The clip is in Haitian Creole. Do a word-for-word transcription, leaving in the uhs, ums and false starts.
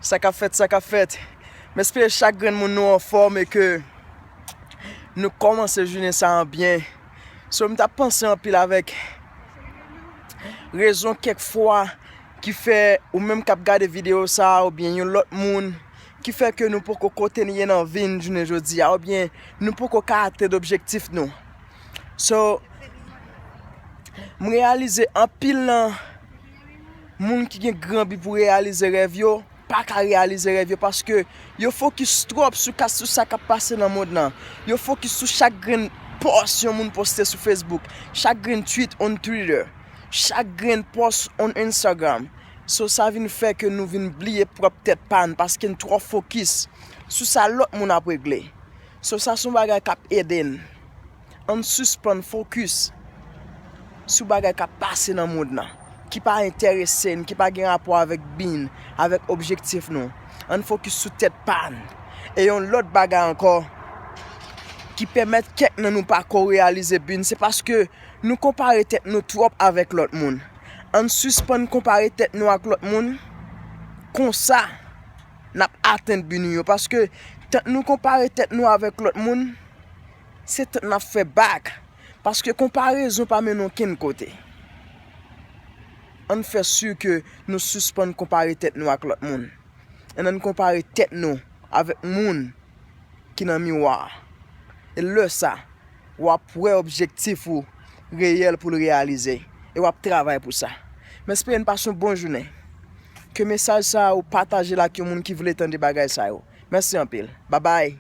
Sa k ap fèt, sa k ap fèt. M espere chak grenn moun nou anfòm e ke nou kòmanse jounen sa an byen. So, m t ap panse anpil avèk rezon kèk fwa ki fè ou menm k ap gade videyo sa a oubyen yon lòt moun ki fè ke nou poko kote n ye nan vi n jounen jodi a oubyen nou poko ka atenn objektif nou. So, m reyalize anpil nan moun ki gen gran bi pou reyalize rèv yo pa ka reyalize rèv yo paske yo fokis twòp sou ka sou sa k ap pase nan mond lan. Yo fokis sou chak grenn pòs yon moun poste sou Facebook, chak grenn tweet on Twitter, chak grenn pòs on Instagram. So sa vin fè ke nou vin bliye pwòp tèt pa n paske n twò fokis sou sa lòt moun ap regle. So sa se yon bagay k ap ede n. Ann sispann fokis sou bagay k ap pase nan mond lan, ki pa enterese n, ki pa gen rapò avèk bi n, avèk objektif nou. Ann fokis sou tèt pa n. E yon lòt bagay ankò ki pèmèt kèk nan nou pa ko reyalize bi n, se paske nou konpare tèt nou twòp avèk lòt moun. Ann sispann konpare tèt nou ak lòt moun. Konsa, n ap atenn bi nou yo. Paske tank nou konpare tèt nou avèk lòt moun, se tank n ap fè bak. Paske konparezon pa mennen okenn kote. Ann fè si ke nou sispann konpare tèt nou ak lòt moun. Ann, ann konpare tèt nou avèk moun ki nan miwa a. E lè sa, w ap wè objektif ou reyèl pou l reyalize. E w ap travay pou sa. M espere n pase yon bon jounen. Ke mesaj sa a ou pataje l ak yon moun ki vle tande bagay sa yo. Mèsi anpil. Babay.